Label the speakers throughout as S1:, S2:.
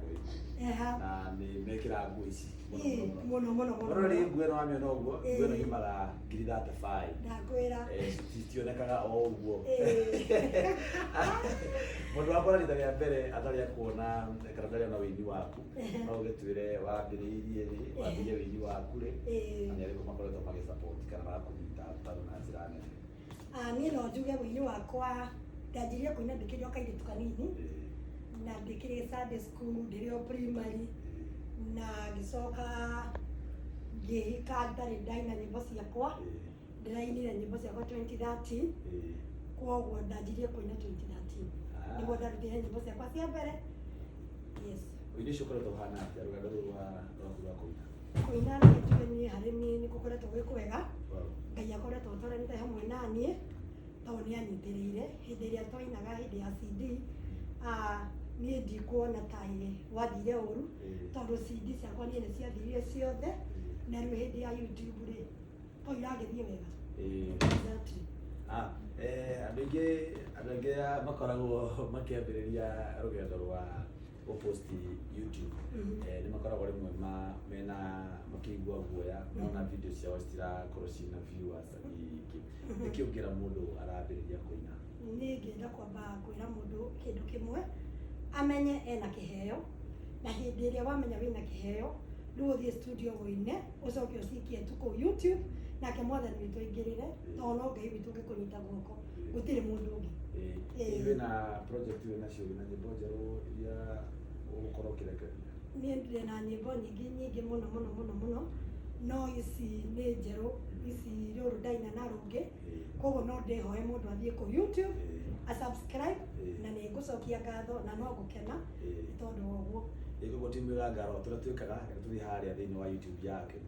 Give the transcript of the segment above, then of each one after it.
S1: Agĩkũyũ
S2: Eha.
S1: na nĩ mekĩraga nguo ici mũno
S2: Ĩĩ,
S1: mũno mũno.
S2: mũno mũno mũno.
S1: Mũroreri nguo ĩno wamĩona ũguo, nguo ĩno
S2: Ĩĩ.
S1: yumaga ngiri 35.
S2: Ndakwĩra.
S1: Citionekaga o ũguo.
S2: Ĩĩ.
S1: Mũndũ wakora rita rĩa mbere atarĩ akuona kana ndarĩ ona wĩini waku, no ũgĩtwĩre wambĩrĩirie rĩ, wambĩrĩirie wĩini waku rĩ,
S2: Ĩĩ.
S1: na nĩ arĩkũ makoretwo magĩsupport kana magakũnyita mbaru na njĩra nene.
S2: Ah, niĩ no njuge wĩini wakwa ndanjirie kũina ndĩkĩrĩ o kairĩtu kanini na ndĩkĩrĩ Sunday school, ndĩrĩ o primary, na ngĩcoka ngĩhika ndarĩ ndaina nyĩmbo ciakwa. Ndĩrainire nyĩmbo ciakwa 2013, koguo ndanjirie kũina 2013.
S1: Ah.
S2: Nĩguo ndarutire nyĩmbo ciakwa cia mbere. Yes.
S1: Ũini ũcio ũkoretwo ũhana atĩa, rũgendo rũrũ rwaku rwa kũina?
S2: Kũina reke njuge niĩ harĩ niĩ nĩ gũkoretwo gwĩ kwega.
S1: Wow.
S2: Ngai akoretwo atwaranĩte hamwe na niĩ tondũ nĩ anyitĩrĩire hĩndĩ ĩrĩa twainaga hĩndĩ ya CD. Niĩ ndikuona ta gwathire ũru tondũ CD ciakwa niĩ nĩ ciathirire ciothe, na rĩu hĩndĩ ya YouTube rĩ, to iragĩthiĩ wega. Exactly.
S1: Ah, andũ aingĩ makoragwo makĩambĩrĩria rũgendo rwa gũpost YouTube, nĩ makoragwo rĩmwe mena makĩigua guoya mona video ciao citirakorwo ciĩna viewers nyingĩ. Nĩkĩ ũngĩra mũndũ arambĩrĩria kũina?
S2: Niĩ ngĩenda kwamba kwĩra mũndũ kĩndũ kĩmwe, amenye ena kĩheo, na hĩndĩ ĩrĩa wamenya wĩna kĩheo, rĩu ũthiĩ studio wĩine, ũcoke ũcikie tu kũu YouTube, nake Mwathani witũ aingĩrĩre, tondũ no Ngai witũ ũngĩkũnyita guoko, gũtirĩ mũndũ ũngĩ.
S1: Hihi wĩna project wĩnacio, wĩna nyĩmbo njerũ iria ũgũkorwo ũkĩrekereria?
S2: Niĩ ndĩ na nyĩmbo nyingĩ nyingĩ mũno mũno mũno mũno, no ici nĩ njerũ, ici rũrũ ndaina na rũngĩ, koguo no ndĩhoe mũndũ athiĩ kũu YouTube, a subscribe, na nĩ ngũcokia ngatho na no ngũkena nĩ tondũ wa ũguo.
S1: Koguo timu ya Ngaro tũrĩa twĩkaga reke tũthiĩ harĩa thĩinĩ wa YouTube yake,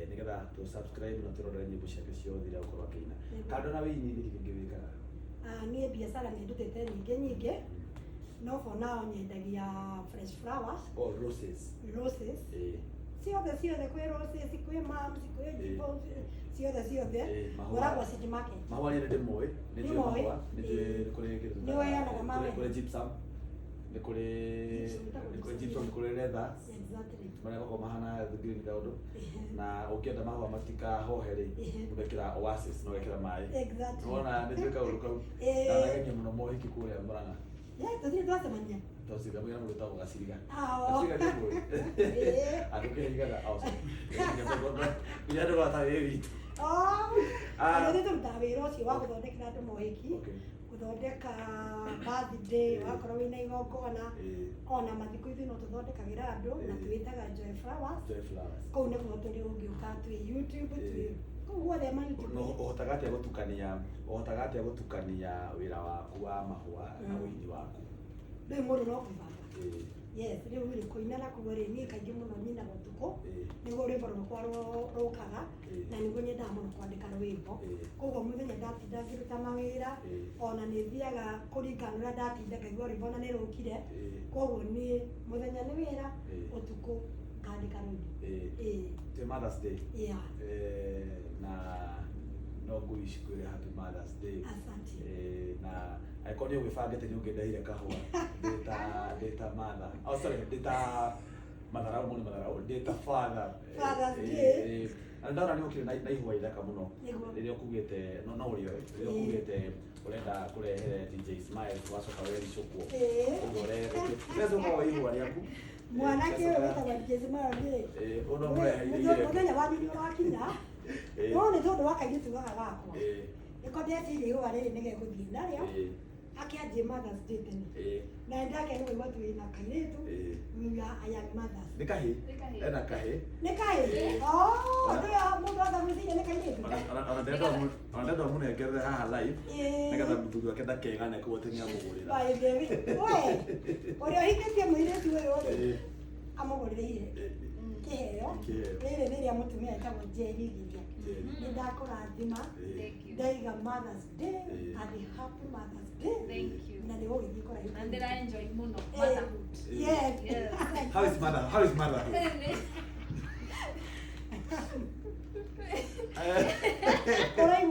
S1: nĩgetha tũ subscribe na tũrorere nyĩmbo ciake ciothe iria egũkorwo akĩina. Kando na wĩini, nĩkĩ kĩngĩ wĩkaga?
S2: Ah, niĩ biacara nĩ ndutĩte nyingĩ nyingĩ, no for now nyendagia fresh flowers.
S1: Oh, roses.
S2: Roses. Ciothe ciothe, kwĩ roses, kwĩ mums, kwĩ jibos, ciothe ciothe.
S1: Mahũa.
S2: Ngoragwo City Market.
S1: Mahũa niĩ nĩ ndĩmoĩ, nĩ njũĩ.
S2: Nĩũmoĩ?
S1: Mahũa nĩ njũĩ. Nĩ kũrĩ kĩndũ
S2: Nĩ ũheanaga mawe?
S1: Kũrĩ gypsum, nĩ kũrĩ
S2: Gypsum, ĩtagwo
S1: nĩ kũrĩ
S2: gypsum.
S1: gypsum, nĩ kũrĩ leather marĩa makoragwo mahana green kaũndũ, na ũngĩenda mahũa matikahohe rĩ, mũndũ ekĩraga oasis na ũgekĩra maĩ. Nĩwona nĩ njũĩ kaũndũ kau. Ndanagemia mũno mohiki kũrĩa Murang'a.
S2: Yeah, tũtirĩ twacemania.
S1: Tociriga mwĩra mũndũ wĩtagwo Gaciriga.
S2: Ah,
S1: Gaciriga nĩ mũĩ?
S2: Ĩĩ.
S1: Andũ kĩhigaga, oh, sorry. Nginya andũ gata wĩ witũ.
S2: Oh,
S1: Ah.
S2: ithuĩ tũrutaga wĩra ũcio wa gũthondekera andũ mohiki, gũthondeka birthday, wakorwo wĩna igongona, ona mathiko ithuĩ no tũthondekagĩra andũ, na twĩtaga Joy Flowers.
S1: Joy Flowers.
S2: Kũu nĩkuo tũrĩ, ũngĩũka twĩ YouTube, twĩ kũu guothe ma YouTube.
S1: No ũhotaga atĩa gũtukania wĩra waku wa mahũa na ũini waku?
S2: Rĩu mũndũ no kwĩbanga. Yes, rĩu rĩ, kũina nakuo rĩ, niĩ kaingĩ mũno nyinaga ũtukũ, nĩguo rwĩmbo rwakwa rũkaga, na nĩguo nyendaga mũno kwandĩka rwĩmbo. Koguo mũthenya ndatinda ngĩruta mawĩra, ona nĩ thiaga kũringana na ũrĩa ndatinda ngaigua rwĩmbo ona nĩ rũkire. Koguo niĩ mũthenya nĩ wĩra, ũtukũ ngandĩka rwĩmbo. Ĩĩ.
S1: Twĩ Mother's Day.
S2: Yeah.
S1: Na no ngũici kwĩre happy Mother's Day.
S2: Asante.
S1: Na angĩkorwo nĩ ũgwĩbangĩte nĩ ũngĩndehire kahũa ndĩta mother, oh sorry, ndĩta matharau mũno, matharau, ndĩta father.
S2: Father's Day.
S1: Na ndona nĩ ũkire na ihũa ithaka mũno.
S2: Nĩguo.
S1: Rĩrĩa ũkugĩte no ũrĩoe rĩrĩa ũkugĩte ũrenda kũrehere DJ Smiles, wacoka wericũkwo. Ũguo ũrecoka wa ihũa rĩaku.
S2: Mwanake ũyũ wĩtagwo DJ Smile rĩ,
S1: Ũno mũreheire.
S2: Mũthenya wanyu nĩ ũrakinya, no nĩ tondũ wa kairĩtu gaka gakwa, nĩko ndeciria ihũa rĩrĩ nĩgegũthiĩ narĩo, akĩanjie Mother's Day tene, na nĩndakena kũigua twĩna kairĩtu. We are young mothers.
S1: Nĩ kahĩ.
S3: Nĩ kahĩĩ.
S1: Ena kahĩ.
S2: Nĩ kahĩĩ? Oh, ũndũ ũyũ mũndũ atagwĩciria nĩ kairĩtu.
S1: Ona ndenda mũnengerere haha live nĩgetha mũthuri wake ndakegane kũu atĩ nĩamũgũrĩra.
S2: By the way, we ũrĩa ũhikĩtie mũirĩtu ũyũ rĩ, amũgũrĩre kĩheo.
S1: Kĩheo.
S2: Rĩrĩ nĩ rĩa mũtumia etagwo Njeri Giria.
S1: Njeri.
S2: Nĩ ndakũrathima.
S3: Thank you.
S2: Ndaiga Mother's Day and happy Mother's Day.
S3: Thank you.
S2: Na nĩ gũgĩthiĩ kũraihu.
S3: Na ndĩra enjoy mũno motherhood.
S2: Yes.
S3: Yes.
S1: How is mother? How is motherhood?
S2: Kũraihu.